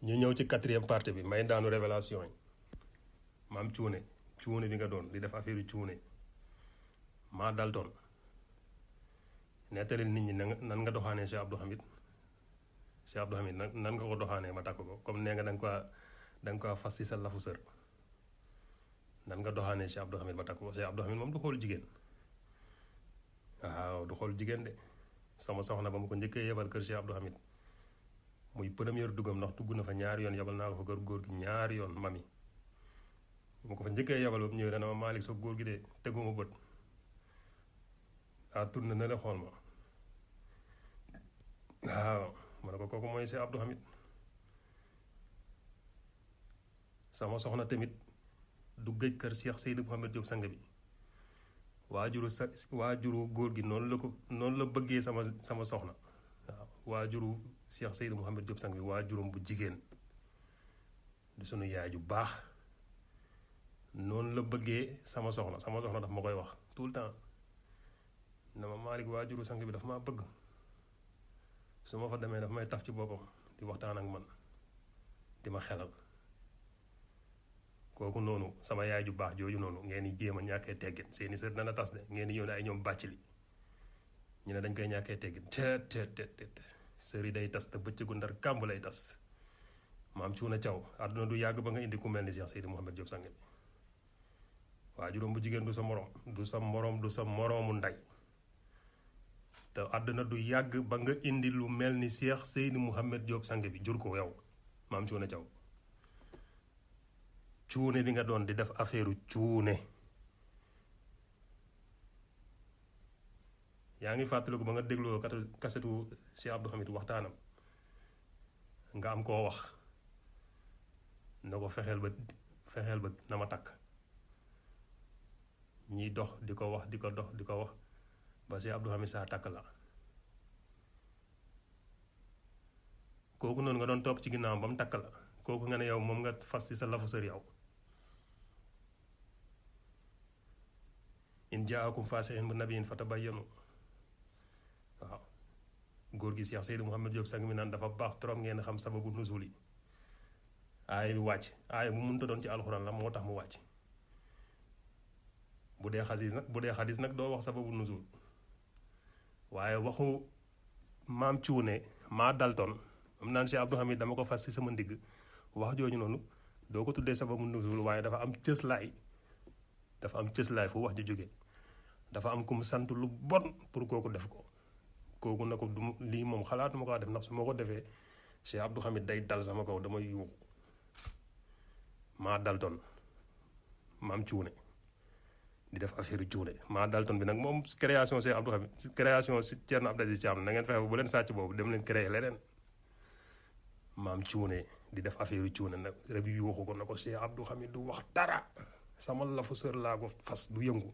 ñu ñëw ci 4e partie bi may daanu révélation yi maam cuune bi nga doon di def affaire cuune maa daltoon nettali nit ñi nan nga doxaanee Cheikh Abdou Hamid nan nga ko doxaanee ma takk ko comme nee nga da nga ko fas ci sa lafu sër nan nga doxaanee Cheikh Abdou Hamid ma takk ko Cheikh Abdou Hamid moom du xool jigéen waaw du xool jigéen de sama soxna ba mu ko njëkkee yebal kër Cheikh Abdou Hamid muy première duggam ndax dugg na fa ñaari yoon yebal naa ko fa kër góor gi ñaari yoon mami mu ko fa njëkkee yebal ba mu ñëwee dana ma Malick sa góor gi de teguma bët tourné na la xool ma waaw ma ne ko kooku mooy Cheikh Abdou Hamid sama soxna tamit du gëj kër Cheikh Seydou Mouhamed Diop sang bi waajuru góor gi noonu la bëggee sama soxna waaw waajuru Cheikh Seydou Mouhamed Diop sang bi waajuram bu jigéen di sunu yaay ju baax noonu la bëggee sama soxna daf ma koy wax tout le temps na ma Malick waajuru sang bi daf maa bëgg su ma fa demee daf may taf ci boppam di waxtaan ak man di ma xelal kooku noonu sama yaay ju baax jooju noonu ngeen di jéem a ñàkkee teggin seeni sër dana tas de ngeen di ñëw ne ay ñoom bàcc li ñu ne dañ koy ñàkkee teggin te sër yi day tas te bëccëgu ndar kàmb lay tas maam cuuna caw àdduna du yàgg ba nga indi ku mel ni Cheikh Seydou Mouhamed Diop sang bi waajuram bu jigéen du sa moroomu ndey te àdduna du yàgg ba nga indi lu mel ni Cheikh Seydou Mouhamed Diop sang bi jur ko yow maam cuuna caw cuune bi nga doon di def affaire cuune yaa ngi fàttaliku ba nga dégloo kasetu Cheikh Abdou Hamid waxtaanam nga am koo wax na ko fexeel ba na ma takk ñiy dox di ko wax di ko dox di ko wax ba Cheikh Abdou Hamid saa takk la kooku noonu nga doon topp ci ginnaawam ba mu takk la kooku nga ne yow moom nga fas ci sa lafu sër yow in jaakum faasiqun bi nabiyyin fatabayyanu waaw góor gi Cheikh Seydou Mouhamed Diop sang mi naan dafa baax trop ngeen xam sababu nuzul yi aaya bi wàcc aaya bu mënta doon ci alxuraan la moo tax mu wàcc bu dee xadis nag doo wax sababu nuzul waaye waxu maam cuune maa daltoon am naan Cheikh Abdou Hamid dama ko fas ci sama ndigg wax jooju noonu doo ko tuddee sababu nuzul waaye dafa am cëslaay fu wax ji jóge dafa am ku mu sant lu bon pour kooku def ko kooku na ko du lii moom xalaatuma ko def ndax su ma ko defee Cheikh Abdou Hamid day dal sama kaw damay yuuxu maa daltoon maam cuune di def affaire cuune maa daltoon bi nag moom création Cheikh Abdou Hamid création si Thierno Abdou Aziz Thiam na ngeen fexe bu leen sàcc boobu dem leen créer leneen maam cuune di def affaire cuune nag rek yuuxu ko na ko Cheikh Abdou Hamid du wax dara sama lafu sër laa ko fas du yëngu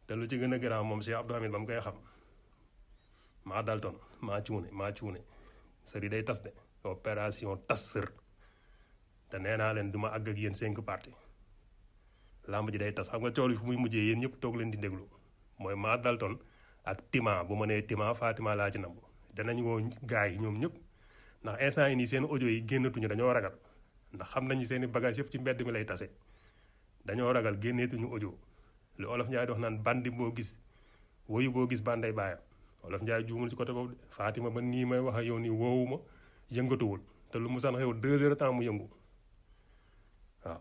te lu ci gën a garaaw moom Cheikh Abdou Hamid ba mu koy xam maa daltoon maa cuune sër yi day tas de opération tas sër te nee naa leen duma àgg ak yéen 5 parties làmb ji day tas xam nga coow li fu muy mujjee yéen ñëpp toog leen di déglu mooy maa daltoon ak Tima bu ma nee Tima Fatima laa ci namb danañ woo gars yi ñoom ñëpp ndax instant yi nii seen audio yi génnatuñu dañoo ragal ndax xam nañu seeni bagage yëpp ci mbedd mi lay tase dañoo ragal génneetuñu audio li Olof Njaay di wax naan bandi boo gis woyu boo gis banday baayam Olof Njaay juumul ci côté boobu de Fatima ba nii may wax ak yow nii woowu ma yëngatuwul te lu mu san xew 2 heures de temps mu yëngu waaw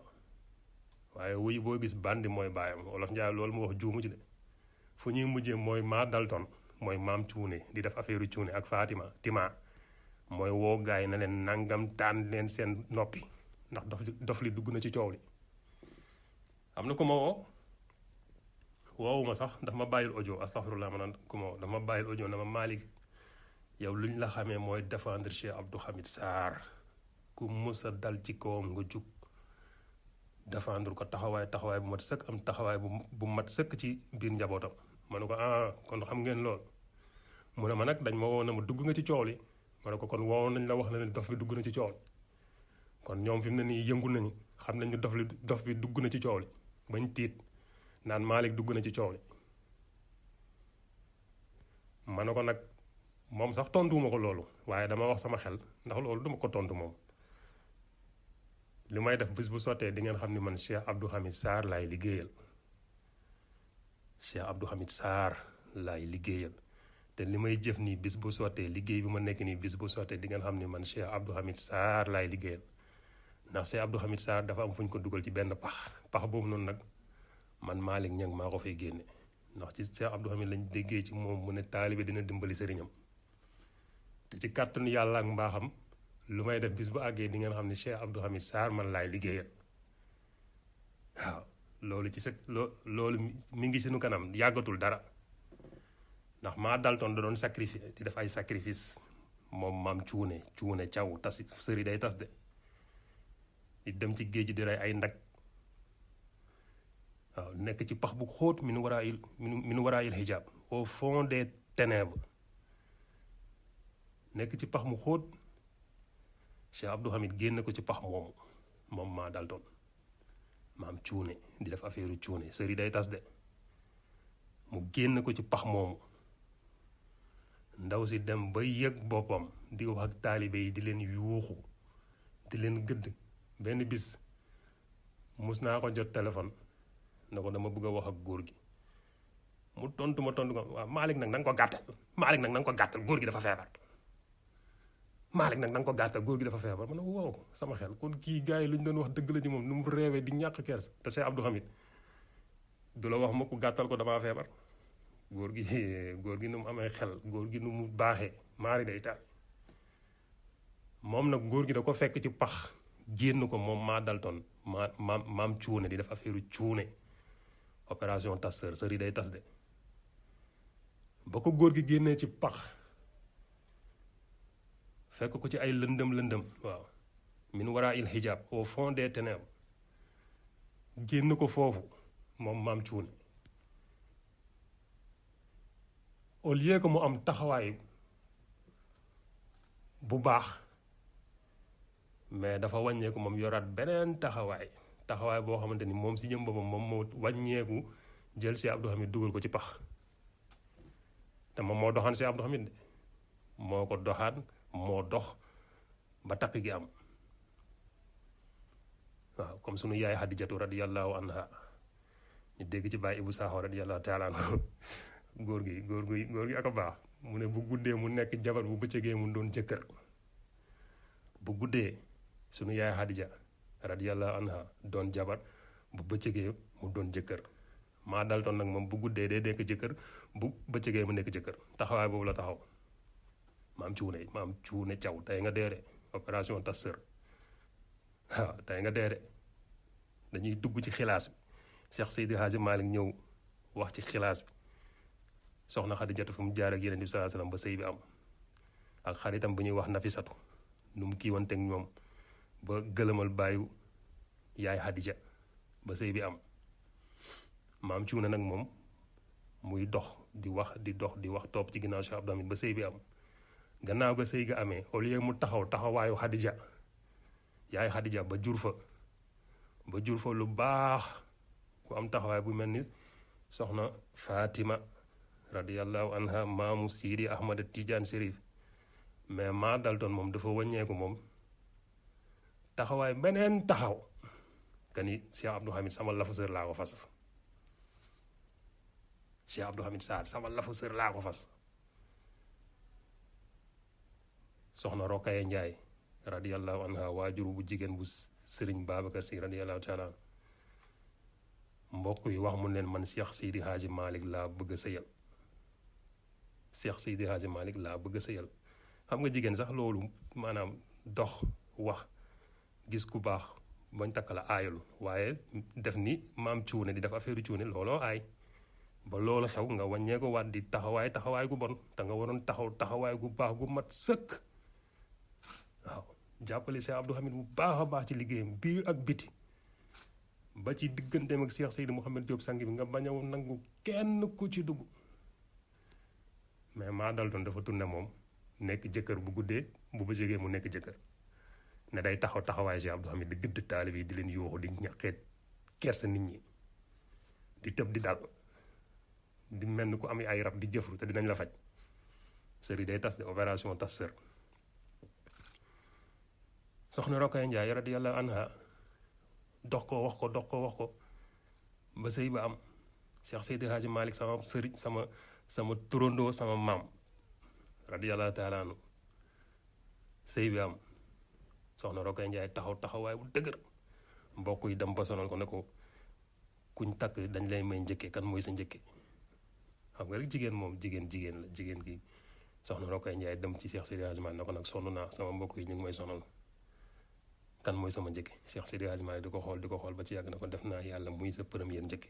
waaye woyu boo gis bandi mooy baayam Olof Njaay loolu mu wax juumu ci de fu ñuy mujjee mooy maa daltoon mooy maam cuune di def affaire cuune ak Fatima Tima mooy woo gaay na leen nangam taan leen seen noppi ndax dof li dugg na ci coow li am na ku ma woowuma sax ndax ma bàyyil audio astaghfirullah ma naan ku ma woo dafa ma bàyyil audio na ma Malick yow luñ la xamee mooy défendre Cheikh Abdou Hamid Sarr ku musa dal ci kawam nga jug défendre ko taxawaay bu mat sëkk am taxawaay bu mat sëkk ci biir njabootam ma ne ko kon xam ngeen lool mu ne ma nag dañ ma woo na ma dugg nga ci coow li ma ne ko kon woowoon nañ la wax na ne dof bi dugg na ci coow li kon ñoom fi mu ne nii yëngu nañu xam nañ ne dof bi dugg na ci coow li bañ tiit naan Malick dugg na ci coow li ma ne ko nag moom sax tontuwuma ko loolu waaye dama wax sama xel ndax loolu duma ko tontu moom li may def bis bu sottee di ngeen xam ni man Cheikh Abdou Hamid Sarr laay liggéeyal Cheikh Abdou Hamid Sarr laay liggéeyal te li may jëf nii bis bu sottee liggéey bi ma nekk nii bis bu sottee di ngeen xam ni man Cheikh Abdou Hamid Sarr laay liggéeyal ndax Cheikh Abdou Hamid Sarr dafa am fu ñu ko dugal ci benn pax boobu noonu nag man Malick Niang maa ko fay génne ndax ci Cheikh Abdou Hamid lañ déggee ci moom mu ne taalibe dina dimbali sëriñam te ci kàttanu yàlla ak mbaaxam lu may def bis bu àggee di ngeen xam ne Cheikh Abdou Hamid Sarr man laay liggéeyal waaw loolu ci sa loolu mi ngi sunu kanam yàggatul dara ndax maa daltoon da doon sacrifice di def ay sacrifice moom maam cuune caw tas sëri day tas de di dem ci géej di rey ay ndag waaw nekk ci pax bu xóot min waraa il hijab au fond des ténèbres nekk ci pax mu xóot Cheikh Abdou Hamid génn ko ci pax moomu moom maa daltoon maam cuune di def affaire cuune sëri day tas de mu génn ko ci pax moomu ndaw si dem ba yëg boppam di wax ak taalibe yi di leen yuuxu di leen gëdd benn bis mus naa ko jot téléphone na ko dama bëgg a wax ak góor gi mu tontu ko waaw Malick nag na nga ko gàttal góor gi dafa feebar Malick nag na nga ko gàttal góor gi dafa feebar ma ne wow sama xel kon kii gars yi lu ñu doon wax dëgg la ci moom nu mu réewee di ñàkk kersa te Cheikh Abdou Hamid du la wax ma ko gàttal ko damaa feebar góor gi nu mu amee xel góor gi nu mu baaxee maari day taal moom nag góor gi da ko fekk ci pax génn ko moom maa daltoon maam cuune di def affaire cuune opération tas sër yi day tas de ba ko góor gi génnee ci pax fekk ko ci ay lëndëm waaw min waraa il hijab au fond des ténèbres génn ko foofu moom maam cuune au lieu que mu am taxawaay bu baax mais dafa wàññeeku moom yoraat beneen taxawaay boo xamante ni moom si jëm boppam moom moo wàññeeku jël Cheikh Abdou Hamid dugal ko ci pax te moom moo doxaan Cheikh Abdou Hamid de moo ko doxaan moo dox ba takk gi am waaw comme sunu yaay Xadijatu radiyallahu anha ñu dégg ci Baay Ibu Saaxo radiyallahu taala anhu góor gi ak a baax mu ne bu guddee mu nekk jabar bu bëccëgee mu doon jëkkër bu guddee sunu yaay Xadija radiyallahu anha doon jabar bu bëccëgee mu doon jëkkër maa daltoon nag moom bu guddee day nekk jëkkër bu bëccëgee mu nekk jëkkër taxawaay boobu la taxaw maam cuune caw tey nga deere opération tas sër waaw tey nga deere dañuy dugg ci xilaas bi Cheikh Seydi Hadji Malick ñëw wax ci xilaas bi soxna Xadijatu fu mu jaar ak Yonent bi sallallahu alayhi wasallam ba sëy bi am ak xaritam bu ñuy wax Nafisatu nu mu kiiwanteeg ñoom ba gëlëmal bàyyu yaay Xadija ba sëy bi am maam cuune nag moom muy dox di wax topp ci ginnaaw Cheikh Abdou Hamid ba sëy bi am gannaaw ga sëy ga amee au lieu mu taxawaayu Xadija yaay Xadija ba jur fa lu baax ku am taxawaay bu mel ni soxna Fatima radiyallahu anha maamu Sidi Ahmad Tidiane Chérif mais maa daltoon moom dafa wàññeeku moom taxawaay beneen taxaw kani Cheikh Abdou Hamid sama lafu sër laa ko fas Cheikh Abdou Hamid Sarr sama lafu sër laa ko fas soxna Rokaye Njaay radiyallahu anha waajuru bu jigéen bu sëriñ Babacar Si radiyallahu taala mbokk yi wax mun leen man Cheikh Seydi Hadji Malick laa bëgg a sëyal Cheikh Seydi Hadji Malick laa bëgg a sëyal xam nga jigéen sax loolu maanaam dox wax gis ku baax bañ takk la aayul waaye def ni maam cuune di def affaire cuune looloo aay ba loolu xew nga wàññee ko waat di taxawaay gu bon te nga waroon taxawaay gu baax gu mat sëkk waaw jàppale Cheikh Abdou Hamid bu baax a baax ci liggéeyam biir ak biti ba ci digganteem ak Cheikh Seydi Mouhamed Diop sang bi nga bañ a nangu kenn ku ci dugg mais maa dal doon dafa tourné moom nekk jëkkër bu guddee bu ba jógee mu nekk jëkkër ne day taxawaay Cheikh Abdou Hamid di gëdd taalib yi di leen yuuxu di ñaqeet kersa nit ñi di tëb di dal di mel ni ku am ay rab di jëfru te dinañ la faj sëri day tas de opération tas sër. soxna Rokhaya Ndiaye radiyallahu anha dox ko wax ko ba sëy ba am. Cheikh Seydi Hadji Malick sama sëriñ sama turandoo sama maam radiyallahu taala anhu sëy bi am soxna Rokhaya Ndiaye taxawaay bu dëgër mbokk yi dem ba sonal ko ne ko kuñ takk dañ lay may njëkke kan mooy sa njëkke xam nga rek jigéen moom jigéen la jigéen gi soxna Rokhaya Ndiaye dem ci Cheikh Seydi Hadji Malick ne ko nag sonn naa sama mbokk yi ñu ngi may sonal kan mooy sama njëkke Cheikh Seydi Hadji Malick di ko xool ba ci yàgg na ko def naa yàlla muy sa première njëkke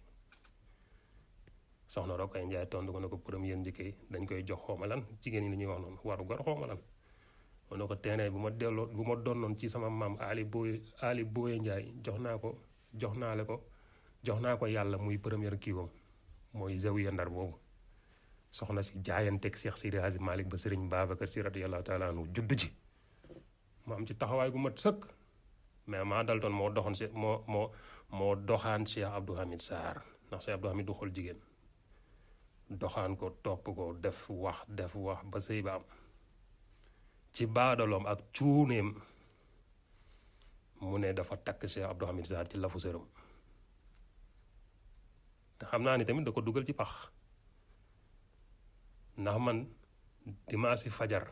soxna Rokhaya Ndiaye tontu ko ne ko première njëkke dañ koy jox xawma lan jigéen ñi li ñuy wax noonu waru gar xawma lan mu ne ko teenee bu ma donnoon ci sama maam Ali Boye Ndiaye jox naa ko yàlla muy première kiiwam mooy zawiya Ndar boobu soxna si jaayanteeg Cheikh Seydi Hadji Malick ba Sëriñ Babacar Si radiyallahu taala anhu judd ci mu am ci taxawaay gu mat sëkk mais maa daltoon moo doxaan Cheikh Abdou Hamid Sarr ndax Cheikh Abdou Hamid du xool jigéen doxaan ko topp ko def wax ba sëy ba am ci baadaloom ak cuuneem mu ne dafa takk Cheikh Abdou Hamid Sarr ci lafu sëram te xam naa ni tamit da ko dugal ci pax ndax man dimanche fajar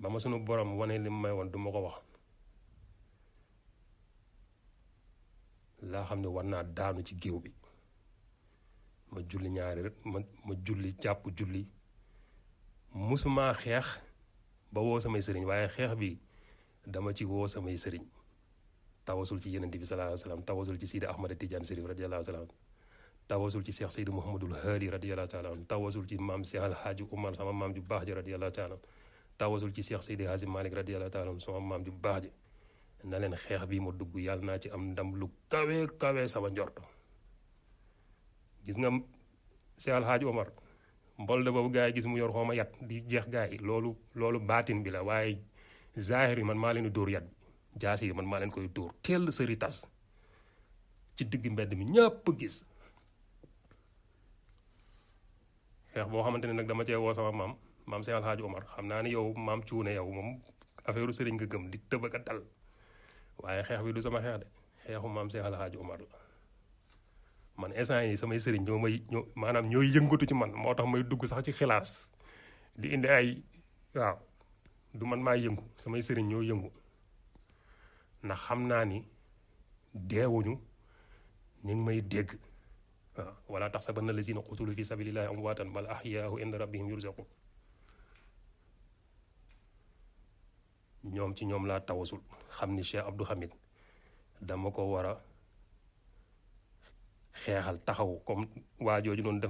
ba ma sunu borom wane li may woon du ma ko wax laa xam ne war naa daanu ci géew bi ma julli ñaari rek ma julli jàpp julli musuma xeex ba woo samay sëriñ waaye xeex bi dama ci woo samay sëriñ tawasul ci yeneen bi sallallahu alayhi wa sallam tawasul ci Sidi Ahmad Tidiane Sérif radiyallahu taala anhu tawasul ci Cheikh Seydou Mouhamadul Haadi radiyallahu taala anhu tawasul ci maam Cheikh Alhaaji Umar sama maam ju baax ji radiyallahu taala anhu tawasul ci Cheikh Seydi Hadji Malick radiyallahu taala anhu sama maam ju baax ji na leen xeex bi ma dugg yàlla naa ci am ndam lu kawe sama njort gis nga Cheikh Alhaaji Umar mbol de boobu gaa yi gis mu yor xooma yat di jeex gaa yi loolu baatin bi la waaye zahir yi man maa leen di dóor yat bi jaasi yi man maa leen koy dóor teel sëri tas ci digg mbedd mi ñëpp gis xeex boo xamante ne nag dama cee woo sama maam Cheikh Alhaaji Umar xam naa ni yow maam cuune yow moom affaire sëriñ nga gëm di tëb ak dal waaye xeex bi du sama xeex de xeexu maam Cheikh Alhaaji Umar la man instant yi samay sëriñ maanaam ñooy yëngatu ci man moo tax may dugg sax ci xilaas di indi ay waaw du man maa yëngu samay sëriñ ñoo yëngu ndax xam naa ni deewuñu ñu ngi may dégg waaw wala taxsabanna lazina qutilu fi sabilillahi amwaatan bal ahyaa'u inda rabbihim yurzaqun ñoom ci ñoom laa tawasul xam ni Cheikh Abdou Hamid dama ko war a xeexal taxaw comme waa jooju noonu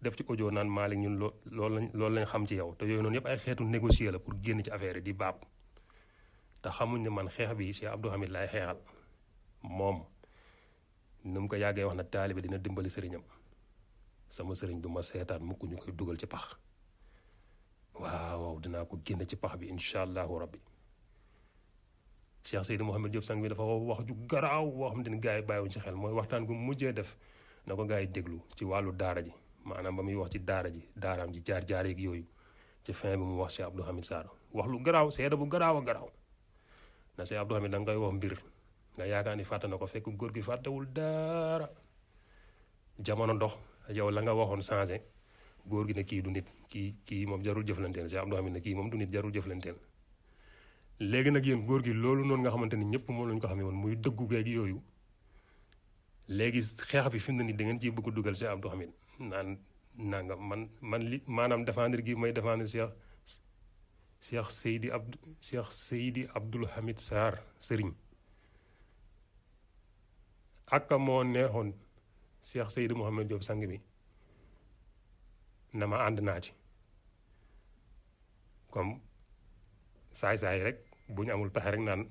def ci audio naan Malick ñun loolu lañ xam ci yow te yooyu noonu yëpp ay xeetu négocier la pour génn ci affaire yi di baab te xamuñ ne man xeex bi Cheikh Abdou Hamid laay xeexal moom nu mu ko yàggee wax na taalibe dina dimbali sëriñam sama sëriñ du ma seetaan mukk ñu koy dugal ci pax waaw dinaa ko génn ci pax bi incha allahu rabbi Cheikh Seydou Mouhamed Diop sang bi dafa wax ju garaaw boo xam ne gars yi bàyyiwuñ ci xel mooy waxtaan gu mujjee def na ko gars yi déglu ci wàllu daara ji maanaam ba muy wax ci daaraam ji jaar yeeg yooyu ci fin bi mu wax Cheikh Abdou Hamid Sarr wax lu garaaw seeda bu garaaw a garaaw na Cheikh Abdou Hamid da nga koy wax mbir nga yaakaar ni fàtte na ko fekk góor gi fàttewul dara jamono dox yow la nga waxoon changé góor gi ne kii du nit kii moom jarul jëflanteel Cheikh Abdou Hamid ne kii moom du nit jarul jëflanteel léegi nag yéen góor gi loolu noonu nga xamante ni ñëpp moom lañu ko xamee woon muy dëggu geeg yooyu léegi xeex bi fi mu ne nii da ngeen ciy bëgg dugal Cheikh Abdou Hamid nanga man li maanaam défendre gi may défendre Cheikh Seydi Abdou Hamid Sarr sëriñ ak moo neexoon Cheikh Seydou Mouhamed Diop sang bi na ma ànd naa ci comme saay rek bu ñu amul pexe rek naan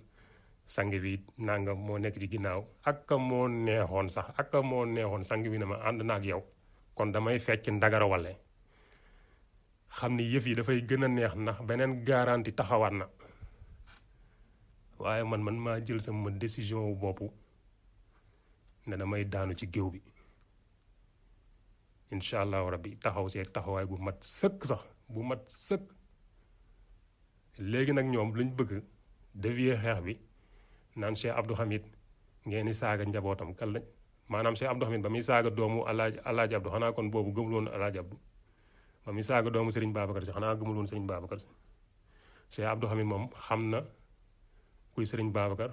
sang bi nangam moo nekk ci ginnaaw ak moo neexoon sang bi ne ma ànd na ak yow kon damay fecc ndagara wale xam ni yëf yi dafay gën a neex ndax beneen garantie taxawaat na waaye man maa jël sama décision wu bopp ne damay daanu ci géew bi incha allahu rabbi taxaw see taxawaay bu mat sëkk sax bu mat sëkk. léegi nag ñoom luñ bëgg dévier xeex bi naan Cheikh Abdou Hamid ngeen di saaga njabootam kan la maanaam Cheikh Abdou Hamid ba muy saaga doomu alaaji Abdou xanaa kon boobu gëmul woon alaaji Abdou ba muy saaga doomu Serigne Babacar si xanaa gëmul woon Serigne Babacar si. Cheikh Abdou Hamid moom xam na kuy Serigne Babacar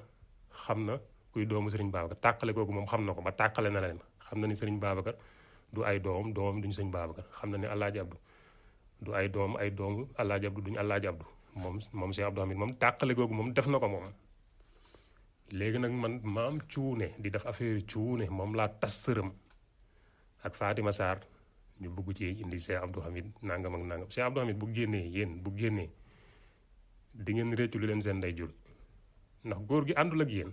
xam na kuy doomu Serigne Babacar tàqale kooku moom xam na ko ba tàqale na leen xam na ni Serigne Babacar du ay doomam duñu Serigne Babacar xam na ni alaaji Abdou du ay doomu alaaji Abdou duñu alaaji Abdou moom Cheikh Abdou Hamid moom tàqale googu moom def na ko moom. léegi nag man maam cuune di def affaire cuune moom laa tas sërëm ak Fatima Sarr ñu bugg ci indi Cheikh Abdou Hamid nangam ak nangam Cheikh Abdou Hamid bu génnee di ngeen réccu lu leen seen ndey jur ndax góor gi àndul ak yéen.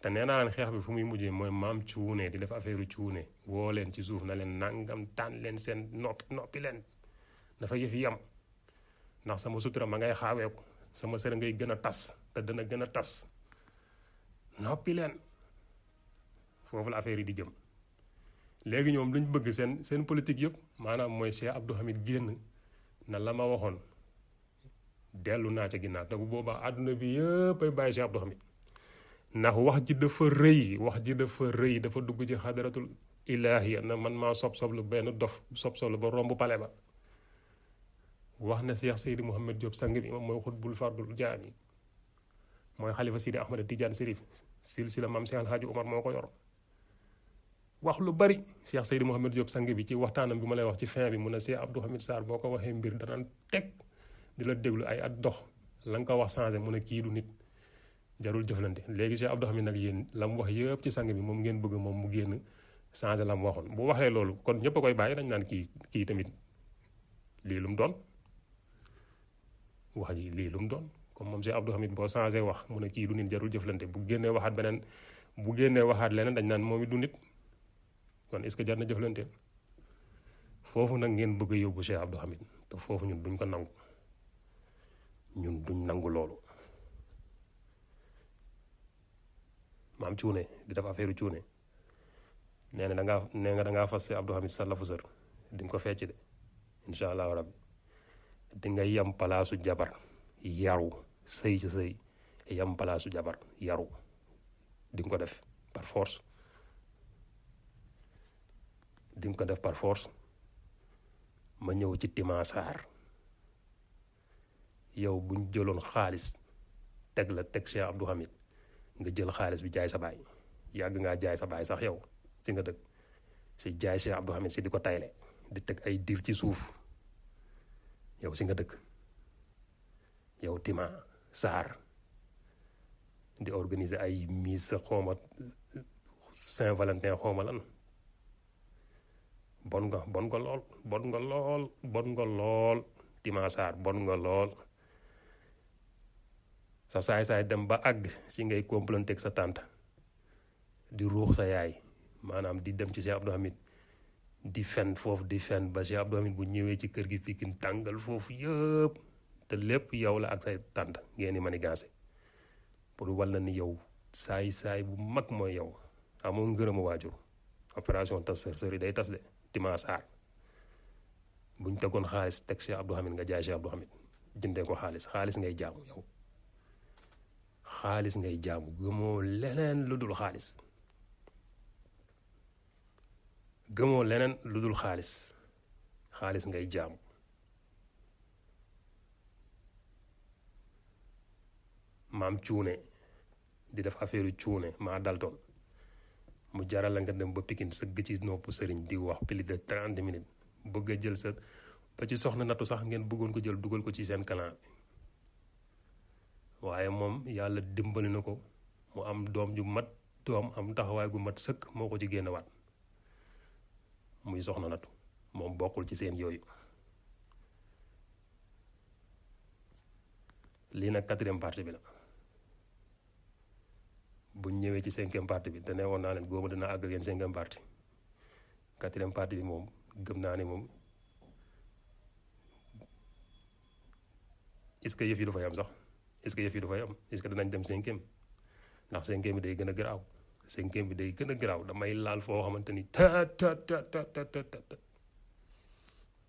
te nee naa leen xeex bi fu muy mujjee mooy maam cuune di def affaire cuune woo leen ci suuf na leen nangam tànn leen seen noppi leen dafa yëf yam ndax sama sutura ma ngay xaaweeku sama sër ngay gën a tas te dana gën a tas noppi leen foofu la affaire yi di jëm. léegi ñoom luñ bëgg seen politique yëpp maanaam mooy Cheikh Abdou Hamid génn na la ma waxoon dellu naa ca ginnaaw te bu boobaa àdduna bi yëpp ay bàyyi Cheikh Abdou Hamid ndax wax ji dafa rëy dafa dugg ci xadaratul ilaahiya na man maa sob-soblu benn dof sob-soblu ba romb pale ba wax na Cheikh Seydi Mouhamed Diop sang bi moom mooy xutbul fardul jaami mooy xalifa Sidi Ahmad Tidiane Sérif silsila maam Cheikh Alhaji Omar moo ko yor wax lu bari Cheikh Seydi Mouhamed Diop sang bi ci waxtaanam bi ma lay wax ci fin bi mun a Cheikh Abdou Hamid Sarr boo ko waxee mbir danaan teg di la déglu ay at dox la nga ko wax changé mun a kii du nit jarul jëflante. léegi Cheikh Abdou Hamid nag yéen la mu wax yëpp ci sang bi moom ngeen bëgg moom mu génn changé la mu waxoon bu waxee loolu kon ñëpp a koy bàyyi dañ naan kii tamit lii lu mu doon wax ji lii lu mu doon comme moom Cheikh Abdou Hamid boo changé wax mu ne kii du nit jarul jëflante bu génnee waxaat leneen dañ naan moom it du nit kon est-ce que jar na jëflante. foofu nag ngeen bëgg a yóbbu Cheikh Abdou Hamid te foofu ñun duñ ko nangu ñun duñ nangu loolu. maam cuune di def affaire cuune nee na dangaa fas Cheikh Abdou Hamid sa lafu sër di nga ko fecc de incha allahu rabbi di nga yam palaasu jabar yaru sëy ci sëy yam palaasu jabar yaru di nga ko def par force ma ñëw ci Timasaar yow buñ jëloon xaalis teg Cheikh Abdou Hamid nga jël xaalis bi jaay sa baay yàgg ngaa jaay sa baay sax yow ci nga dëkk si jaay Cheikh Abdou Hamid si di ko tayle di teg ay dir ci suuf yow si nga dëkk yow Timasaar di organiser ay mise xooma Saint-Valentin xooma lan bon nga lool Timasaar bon nga lool sa saay dem ba àgg si ngay complanteeg sa tante di ruux sa yaay maanaam di dem ci Cheikh Abdou Hamid di fen foofu di fen ba Cheikh Abdou Hamid bu ñëwee ci kër gi Pikine tàngal foofu yëpp te lépp yow la ak say tante ngeen di manigancé pour wal na ni yow saay bu mag mooy yow amoo ngërëma waajur opération tas sër yi day tas de Timasaar buñ tegoon xaalis teg Cheikh Abdou Hamid nga jaay Cheikh Abdou Hamid jëndee ko xaalis ngay jaamu yow xaalis ngay jaamu gëmoo leneen lu dul xaalis xaalis ngay jaamu. maam cuune di def affaire cuune maa daltoon mu jaral la nga dem ba Pikine sëgg ci noppu sëriñ di wax plus de 30 minutes bëgg a jël sa ba ci soxna nattu sax ngeen bëggoon ko jël dugal ko ci seen clan bi waaye moom yàlla dimbali na ko mu am doom am taxawaay gu mat sëkk moo ko ci génn waat muy soxna nattu moom bokkul ci seen yooyu. lii nag 4e partie bi la buñ ñëwee ci 5e partie bi te ne woon naa leen góoba dina àgg ak yéen 5e partie 4e partie bi moom gëm naa ne moom est-ce que yëf yi du fay am sax est-ce que dinañ dem 5e ndax 5e bi day gën a garaaw cinquième bi day gën a garaaw damay laal foo xamante ni ta